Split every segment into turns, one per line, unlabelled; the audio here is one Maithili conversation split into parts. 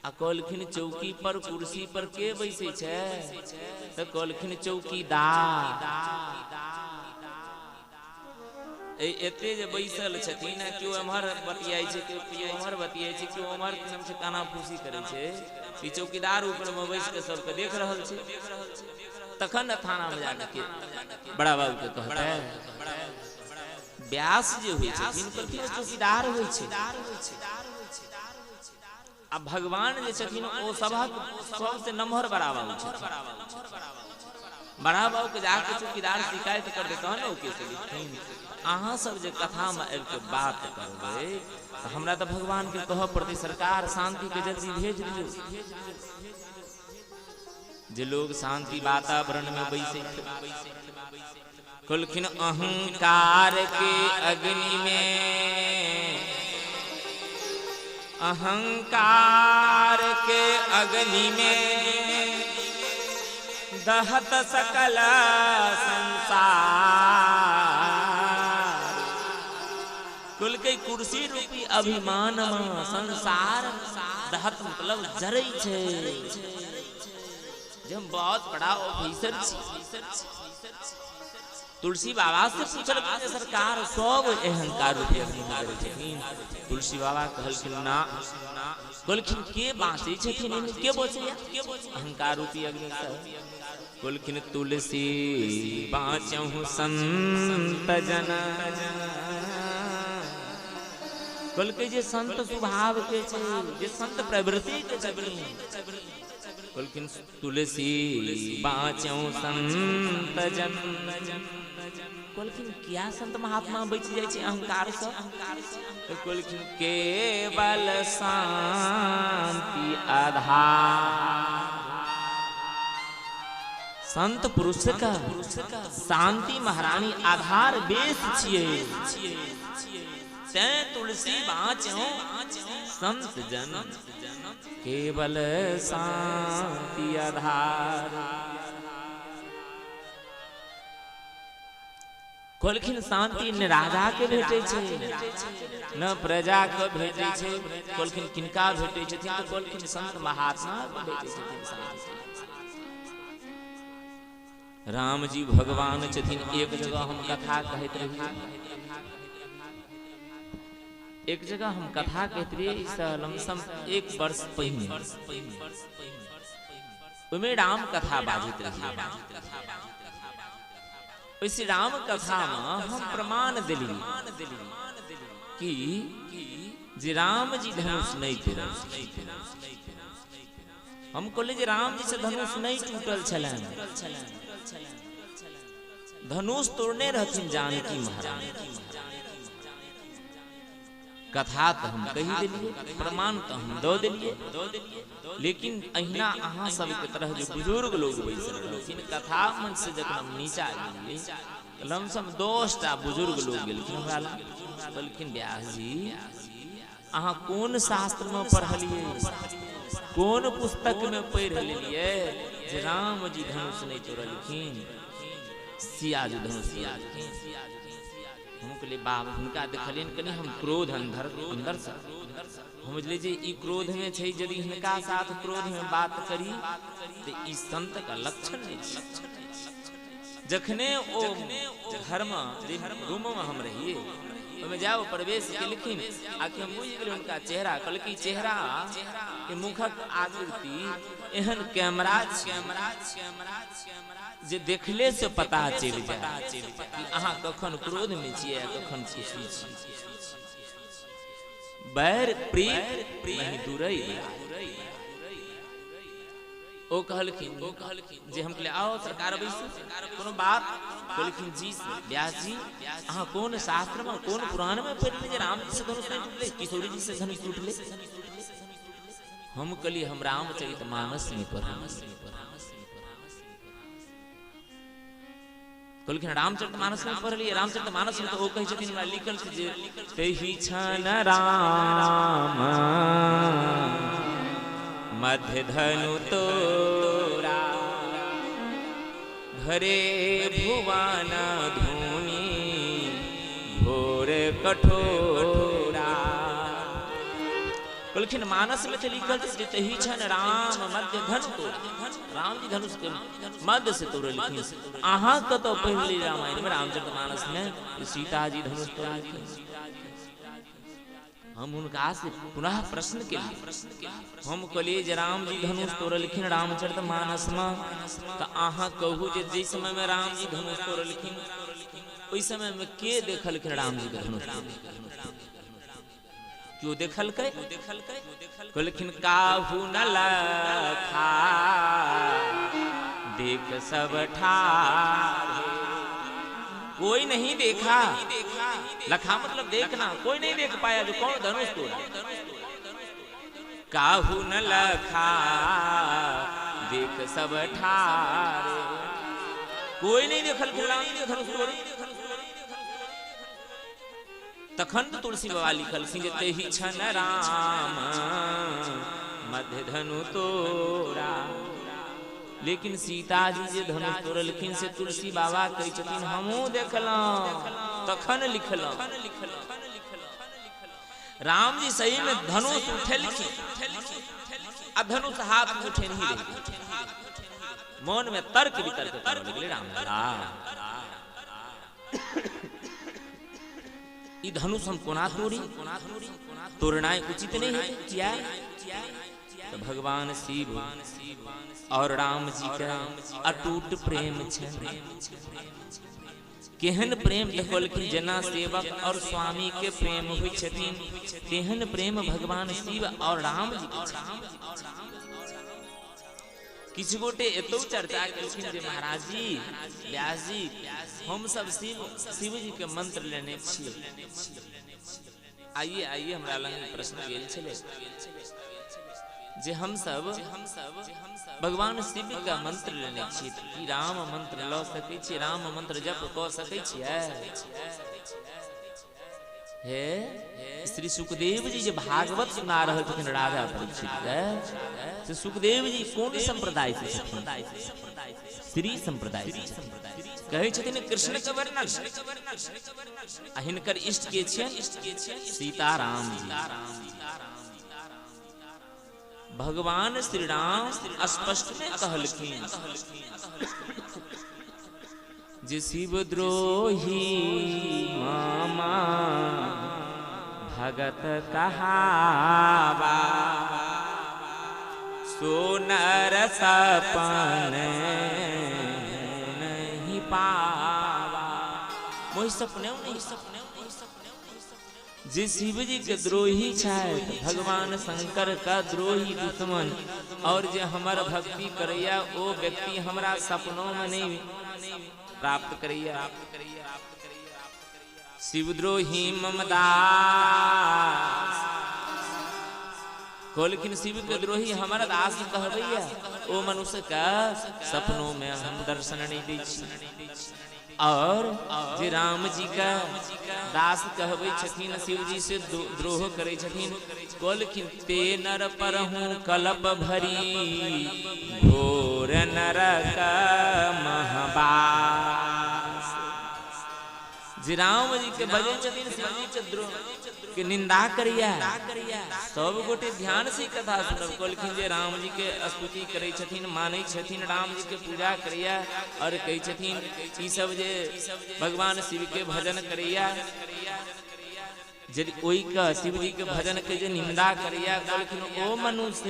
आ कहलखिन चौकी पर कुर्सी पर के बैसै छै? तऽ कहलखिन चौकीदार। एते जे बैसल छथिन, केओ एम्हर बतियाइ छै, केओ एम्हर बतियाइ छै, केओ एम्हर नाम छै काना फूसी करै छै, ई चौकीदार ऊपर में बैस के सबके देख रहल छै। तखन ने थाना में जाके बड़ा बाबू के कहतै। व्यास जे होइ छथिन कहलखिन चौकीदार होइ छै। आ भगवान जे छथिन ओ सभक सबसे नमहर बड़ा बाबू छथिन। बड़ा बाबू के जाके चौकीदार शिकायत कर दे तहन ओ केस लिखथिन। अहाँ सब जे कथा में आबि के बात करबै तऽ हमरा तऽ भगवान के कहऽ पड़तै सरकार शांति के जल्दी भेज दियौ। जे लोग शांति वातावरण में बैसै कहलखिन अहंकार के अग्नि में, अहंकार के अग्नि में दहत सकल संसार। कुल के कुर्सी रूपी अभिमान में संसार दहत मतलब जरै छै। जे हम बहुत बड़ा ऑफिसर छी। तुलसी बाबा से पूछलखिन जे सरकार सब अहंकार रूपी अग्नि में जरै छथिन? तुलसी बाबा कहलखिन ना। कहलखिन के बाँचै छथिन, के बचैया अहंकार रूपी अग्नि से? कहलखिन तुलसी बाँचहु संत जन। कहलकै जे संत स्वभाव के छै, जे संत प्रवृत्ति के छथिन। कहलखिन तुलसी बाँचहु संत जन। कहलखिन किया संत महात्मा बचि जाइ छै अहंकार से? कहलखिन केवल शांति आधार। संत पुरुष का शांति महारानी आधार बेस छियै। तैं तुलसी बाँचहु संत जन केवल शांति आधार। कहलखिन शांति न राजा के भेटै छै न प्रजा के भेटै छै। कहलखिन किनका भेटै छथिन? तऽ कहलखिन संत महात्मा के भेटै छथिन शांति। राम जी भगवान छथिन। एक जगह हम कथा कहैत रहियै, एक जगह हम कथा कहैत रहियै लमसम 1 वर्ष पहिने। ओहिमे राम कथा बाजैत रहियै। ओहि राम कथा में हम प्रमाण दिलियै कि जे राम जी धनुष नहीं तोड़लखिन। हम कहलियै जे राम जी से धनुष नहीं टूटल छलनि, धनुष तोड़ने रहथिन जानकी महारानी। कथा तो हम कही दिलियै, प्रमाण तो हम दऽ दिलियै, लेकिन अहिना अहाँ सबके तरह जो बुजुर्ग लोग बैसल रहथिन कथा मंच से जखन हम नीचा गेलियै लमसम 10टा बुजुर्ग लोग गेलखिन हमरा लग। कहलखिन व्यास जी अहाँ कोन शास्त्र में पढ़लियै, कोन पुस्तक में पढ़ि लेलियै जे राम जी धनुष नहीं तोड़लखिन, सिया जी धनुष तोड़लखिन? हम कहलियै बाप, हुनका देखलियनि कनि हम क्रोध अंदर अंदर से हम बुझलियै जे ई क्रोध में छै, यदि हिनका साथ क्रोध में बात करी तऽ ई संत का लक्षण नहीं छै। जखने ओ घर में रूम में हम रहिए ओहिमे जाओ प्रवेश केलखिन आकि हम बुझि गेलियै हुनका चेहरा। कहलकै चेहरा के मुखक आकृति एहन कैमरा जे देखले से पता चलि जाय कि अहाँ कखन क्रोध में छियै कखन खुशी छी। बैर प्रीत नहीं दूरै। ओ कहलखिन जे हम कहलियै आओ सरकार बैसू कोनो बात। कहलखिन जी व्यास जी अहाँ कोन शास्त्र में कोन पुराण में पढ़लियै जे राम जी से धनुष नहीं टूटले, किशोरी जी से धनुष टूटले? हम कहलियै हम रामचरित मानस में पढ़लियै। कहलखिन रामचरित मानस में पढ़लियै? रामचरित मानस में तो ओ कहै छथिन हमरा लिखल छै जे तेहि छन राम मध्य धनु तोरा धरे भुवन धुनी भोर कठोरा। कहलखिन मानस में तऽ लिखल छै जे तही छन राम मध्य धनु तोड़, राम जी धनुष के मध्य से तोड़लखिन। अहाँ कतौ पढ़ली रामायण में रामचरित मानस में सीता जी धनुष तोड़लखिन? हम हुनका से पुनः प्रश्न केलिए, हम कहलिए जे राम जी धनुष तोड़लखिन रामचरित मानस में, तऽ अहाँ कहू जे जाहि समय में राम जी धनुष तोड़लखिन ओहि समय में के देखलखिन राम जी के धनुष? क्यों देखलकै? कहलखिन काहू न लखा देख सब ठाढ़े, कोई नहीं देखा। लखा मतलब देखना, कोई नहीं देख पाया जो कौन धनुष तोड़ा। काहू न लखा देख सब ठाढ़े, कोई नहीं देखल राम जी धनुष तोड़े। तखन तो तुलसी बाबा लिखलखिन जे तेहि छन राम मध्य धनु तोड़ा। लेकिन सीता जी जे धनुष तोड़लखिन से तुलसी बाबा कहै छथिन हमहूँ देखलहुँ तखन लिखलहुँ। राम जी सही में धनुष उठेलखिन आ धनुष हाथ में उठेनही रहि गेल। मन में तर्क वितर्क करऽ लगलै राम लाला, ई धनुष हम कोना तोड़ी, तोड़नाइ उचित नहीं है। किया? तो भगवान शिव और राम जी का अटूट प्रेम छै। केहन प्रेम देखलखिन, जेना सेवक और स्वामी के प्रेम होइ छथिन तेहन प्रेम भगवान शिव और राम जी के छै। किछु गोटे एतौ चर्चा केलखिन जे महाराज जी व्यास जी हम सब शिव जी के मंत्र लेने छियै। आइए आइए हमरा लग प्रश्न गेल छलै जे हम सब भगवान शिव का मंत्र लेने छी, की राम मंत्र ल सकै छी? राम मंत्र जप कऽ सकै छियै? हे श्री सुखदेव जी जे भागवत सुना रहल छथिन राजा परीक्षित के, से सुखदेव जी कोन संप्रदाय से छथिन? श्री संप्रदाय से छथिन। कहै छथिन कृष्ण के वर्णन, आ हिनकर इष्ट के छियनि? सीताराम जी। भगवान श्री राम स्पष्ट में कहलखिन जे शिव द्रोही मामा भगत कहावा, सोनर सपन नहीं पावा। मोहि सपने नहीं जे शिव जी के द्रोही छथि, भगवान शंकर का द्रोही दुश्मन, और जे हमर भक्ति करैया ओ व्यक्ति हमरा सपनों में नहीं प्राप्त करैया। शिवद्रोही ममदास कहलखिन शिव के द्रोही हमर दास कहबैया, ओ मनुष्य का सपनों में हम दर्शन नहीं दै छी। और जे राम जी का दास कहबै छथिन, शिव जी से द्रोह करै छथिन, कहलखिन ते नर परहु कलप भरी घोर नरक महबास। जे राम जी के भजन छथिन, शिव जी के द्रोह के निंदा करिया, सब गोटे ध्यान से कथा सुनब। कहलखिन जे राम जी के स्तुति करै छथिन, मानै छथिन, राम जी के पूजा करैया और कहै छथिन ई सब जे भगवान शिव के भजन करैया, यदि ओहि के शिव जी के भजन के जे निंदा करैया, कहलखिन ओ मनुष्य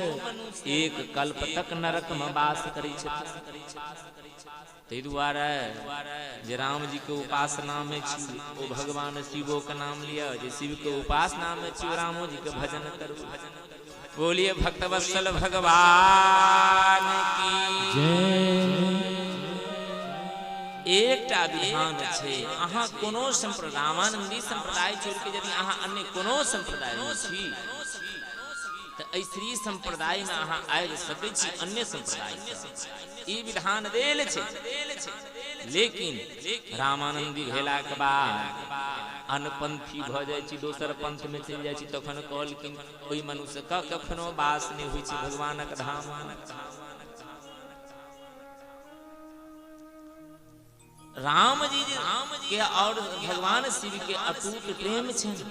एक कल्प तक नरक में वास करै छथिन। ताहि दुआरे जे राम जी के उपासना में छी ओ भगवान शिवो के नाम लिअ, जे शिव के उपासना में छी रामो जी के भजन करू। बोलिए भक्तवत्सल भगवान की जय। एकटा विधान छै, अहाँ कोनो संप्रदाय रामानंदी संप्रदाय छोड़ के यदि अहाँ अन्य कोनो संप्रदाय में छी तऽ एहि श्री संप्रदाय में अहाँ आबि सकै छी अन्य संप्रदाय से, ई विधान देल छै। लेकिन रामानंदी भेला के बाद अनपंथी भऽ जाइ छी, दोसर पंथ में चलि जाइ छी, तखन कहलखिन ओहि मनुष्य के कखनो वास नहि होइ छै भगवानक धाम। राम जी के और भगवान शिव के अटूट प्रेम छनि,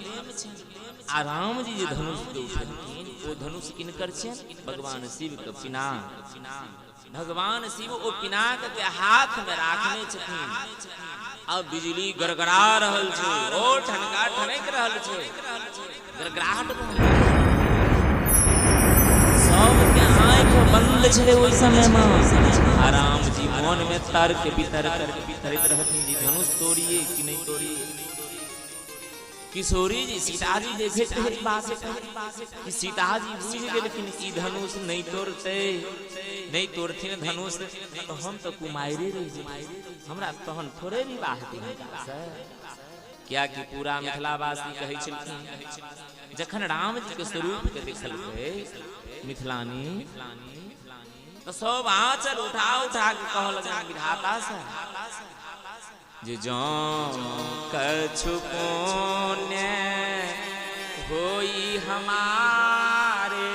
आ राम जी जे धनुष के उठेलखिन ओ धनुष किनकर छियनि? भगवान शिव के पिनाक। भगवान शिव ओ पिनाक के हाथ में राखने छथिन। अब बिजली गड़गड़ा रहल छै, ओ ठनका ठनक रहल छै, गड़गड़ाहट सबके आँखि बंद छलै ओहि समय में। आ राम जी मन में तर्क वितर्क करैत रहथिन जी धनुष तोड़िए कि नहीं तोड़िए। किशोरी जी सीताजी देखैत रहे बात कि सीताजी बुझि गेलखिन ई धनुष नहीं तोड़ते, नहीं तोड़थिन धनुष तो हम तो कुमारे रहि जेबै, हमरा तहन थोड़े विवाह हेतै हिनका से। कियाकि पूरा मिथिलावासी कहै छलखिन जखन राम जी के स्वरूप के देखलकै मिथिलानी तो सब आंचल उठा उठा के कहऽ लगलनि विधाता से जे जौं कछु पुण्य होई हमारे।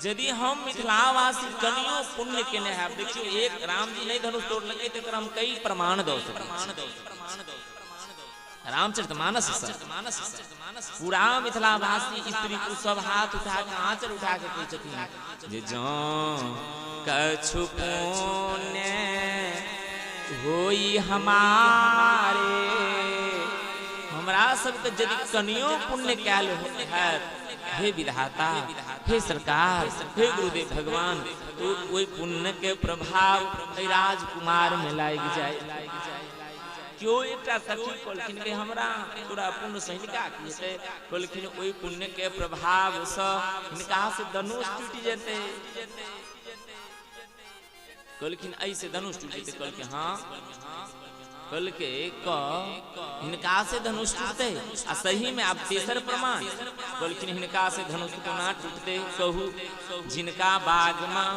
यदि हम मिथिलावासी कनियो पुण्य केने हैब, देखियो एक राम जी नहीं धनुष तोड़लकै तकर हम कई प्रमाण दऽ सकै छी। रामचरितमानस पूरा मिथिलावासी स्त्री पुरुष सब हाथ उठा के आंचल उठा के कहै छथिन जे जौं कछु पुण्य होई हमारे, हमरा सबके यदि कनियो पुण्य कैल हैत हे विधाता, हे सरकार, हे गुरुदेव भगवान, तो ओहि पुण्य के प्रभाव राजकुमार में लागि जाए। क्यों एकटा सखी कहलखिन कि हमरा तोरा पुण्य से हिनका की हेतै? कहलखिन ओहि पुण्य के प्रभाव से हिनका से धनुष टूटि जेतै। कहलखिन ऐसे धनुष टूटि जेतै? कहलखिन हाँ। कहलकै क हिनका से धनुष टूटतै? आ सही में आब तेसर प्रमाण कहलखिन हिनका से धनुष कोना टूटतै? कहू जिनका बाग में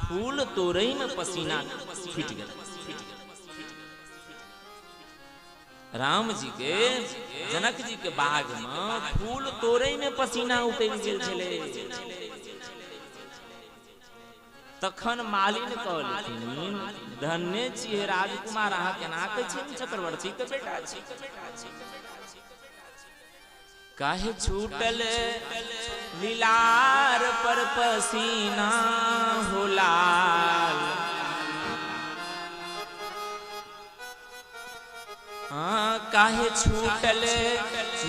फूल तोड़ै में पसीना छूटि गेल। राम जी के जनक जी के बाग में फूल तोड़ै में पसीना उतरि गेल छलै। तखन मालिन कहलखिन धन्य छी हे राजकुमार, अहाँ केना कहै छी हम चक्रवर्ती के बेटा छी? काहे छूटल लीलार पर पसीना हो लाल, हाँ काहे छूटल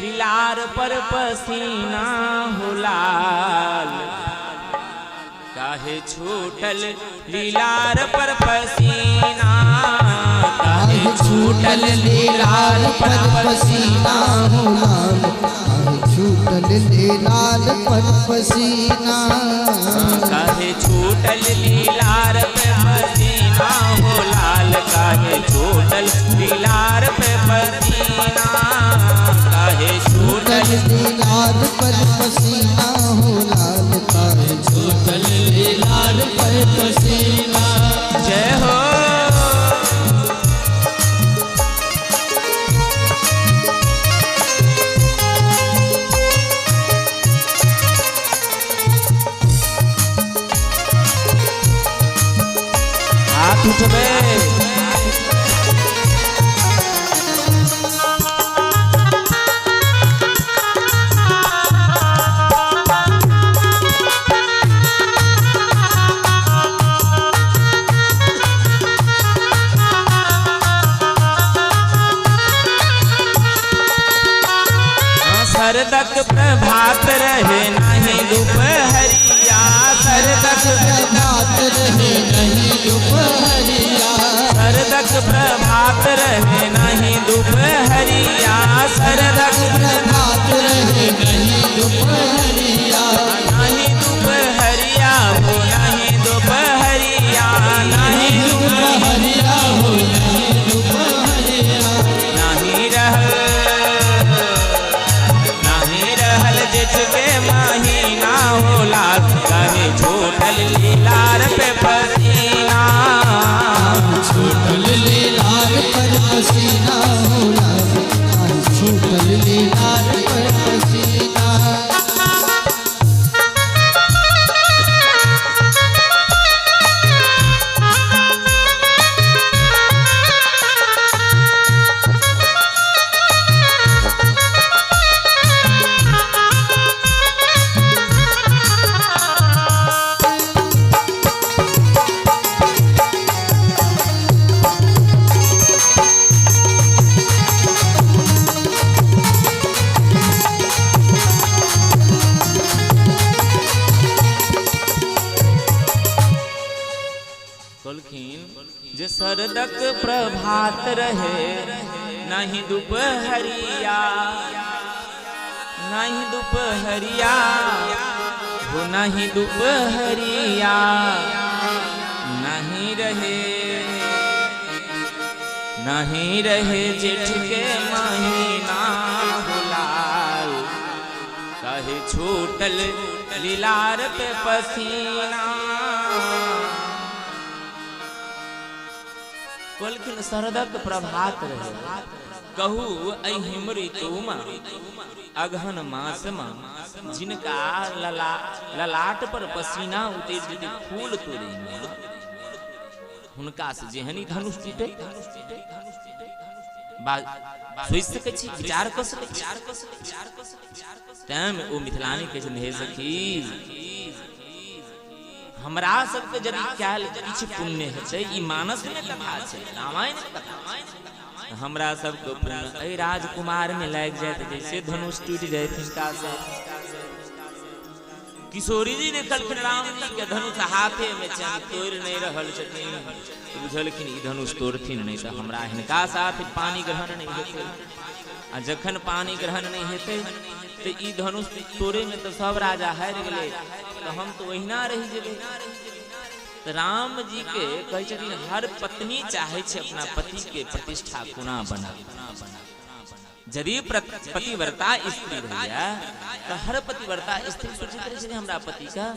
लीलार पर पसीना हो लाल, काहे छूटल लीलार पर पसीना, काहे
छूटल लीलार पर पसीना हो लाल, काहे छूटल लीलार पर पसीना,
काहे छूटल लीलार पे पसीना हो लाल, काहे छूटल लीलार पे पसीना, काहे छूटल
लीलार पर पसीना हो लाल, काहे छूटल लीलार पर पसीना।
जय हो। हाथ उठबे। सरदक प्रभात रहे नहीं दुपहरिया, सरदक
प्रभात रहे नहीं दुपहरिया,
सरदक प्रभात रहे नहीं दुपहरिया, सरदक
प्रभात रहे नहीं दुपहरिया,
नहीं दुपहरिया हो नहीं दोपहरिया, नहीं
दुपहरिया हो नहीं दोपहरिया,
नहीं रहल नहीं रहल जेठ के महीना हो लाल, काहे छूटल लीलार पे पसीना,
छूटल लीलार पर पसीना हो लाल, काहे छूटल लीलार पर
शरदक प्रभात रहे नहीं दुपहरिया, नहीं दुपहरिया हो नहीं दुपहरिया, नहीं रहे नहीं रहे जेठ के महीना गुलाल, कहे छूटल लीलार पे पसीना। कहलखिन शरदक प्रभात रहे, कहू एहि हिम ऋतुमे अगहन मासमे जिनका ललाट पर पसीना उतरि जेतै फूल तोड़ैमे, हुनका से जेहन ई धनुष टूटे, सोचि सकै छी, विचार कऽ सकै छी। तैं ओ मिथिलानी कहै छथिन, हे सखी हमरा सबके यदि कयल किछु पुण्य हेतै, ई मानसमे कथा छै, रामायण कथा, हमरा सबके पुण्य एहि राजकुमार में लागि जायत जैसे धनुष टूटि जायत हिनका से। किशोरी जी देखलखिन राम जी के धनुष हाथे में छनि, तोड़ि नहीं रहल छथिन, बुझलखिन ई धनुष तोड़थिन नहीं तऽ हमरा हिनका साथ पानी ग्रहण नहीं हेतै, आ जखन पानी ग्रहण नहीं हेतै तऽ ई धनुष तोड़े में तऽ सब राजा हारि गेलै, तऽ हम तऽ ओहिना रहि जेबै। तऽ राम जी के कहै छथिन हर पत्नी चाहै छै अपना पति के प्रतिष्ठा कोना बनाबी। यदि पतिव्रता स्त्री रहैया तऽ हर पतिव्रता स्त्री सोचैत रहै छै हमरा पति का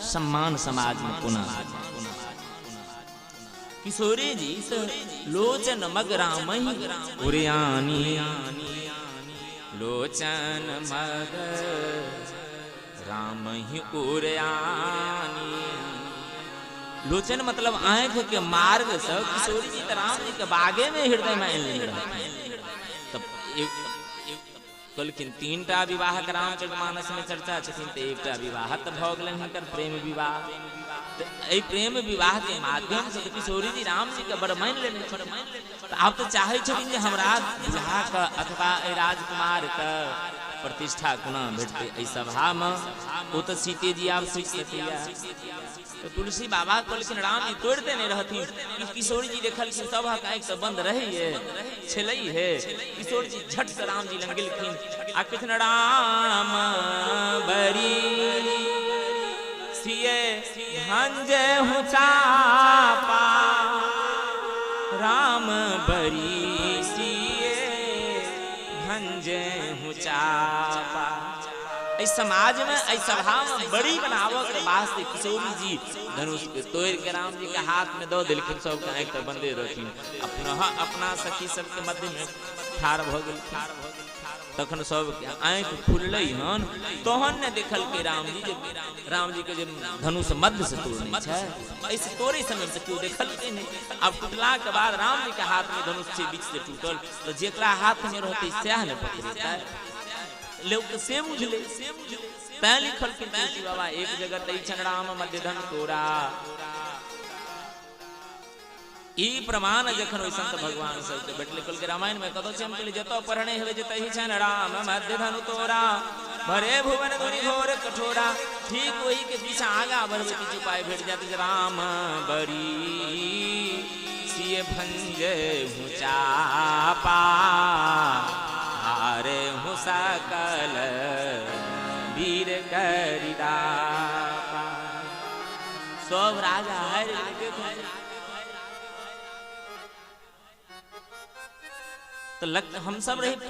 सम्मान समाज में कोना। किशोरी जी लोचन मग रामहि उरियानी, लोचन मग रामहि उरियानी। लोचन मतलब आंख के मार्ग से किशोरी जी तो राम जी के बागे में हृदय में आनि लेने रहथिन। तब कहलखिन तीन टा विवाह के रामचरितमानस में चर्चा छथिन, तऽ एकटा विवाह तऽ भऽ गेलनि हिनकर प्रेम विवाह। एहि प्रेम विवाह के माध्यम से किशोरी जी राम जी के बड़ मानि लेने, तऽ आब तऽ चाहै छथिन जे हमरा दूल्हा के अथवा एहि राजकुमार के प्रतिष्ठा कोना भेटतै एहि सभा में। ओ तऽ सीते जी आब सोचि सकैया। तो तुलसी बाबा कहलखिन राम जी तोड़िते नहीं रहथिन, किशोरी जी देखलखिन सभक आँखि से बंद रहैये छलै हे। किशोरी जी झट से राम जी लग गेलखिन आ कहथिन राम बरी सिये भंजे हूँ चापा, राम बरी सिये भंजे हूँ चापा। एहि समाज में एहि सभा में बड़ी बनाबऽ के वास्ते किशोरी जी धनुष के तोड़ि के राम जी के हाथ में दऽ देलखिन, सबके आँखि तऽ बंदे रहथिन, अपना अपना सखी सबके मध्य में ठाढ़ भऽ गेलखिन। तखन सबके आँखि खुललै हन तहन ने देखलकै राम जी जे राम जी के जे धनुष मध्य से तोड़ने छै, एहिसँ तोड़ै समय से केओ देखलकै नहि। आब टूटला के बाद राम जी के हाथ में धनुष छै बीच से टूटल, तऽ जेकरा हाथ में रहतै सएह ने पकड़ेतै, लोक से बुझले। तैं लिखलखिन तुलसी बाबा एक जगह तै छन राम मध्य धन तोरा। ई प्रमाण जखन ओहि संत भगवान सबके भेटलै, कहलकै रामायण में कतौ छै, हम कहलियै जतऽ पढ़ने हेबै जे तही छन राम मध्य धनु तोरा, भरे भुवन धुनि घोर कठोरा। ठीक ओही के पीछा आगा बढ़बै किछु उपाय भेट जायत जे राम बरी सिय भंजे हूँ चापा, हारे हूँ सकल वीर करिदापा। सब राजा हारि गेलै। तो हम सब रही।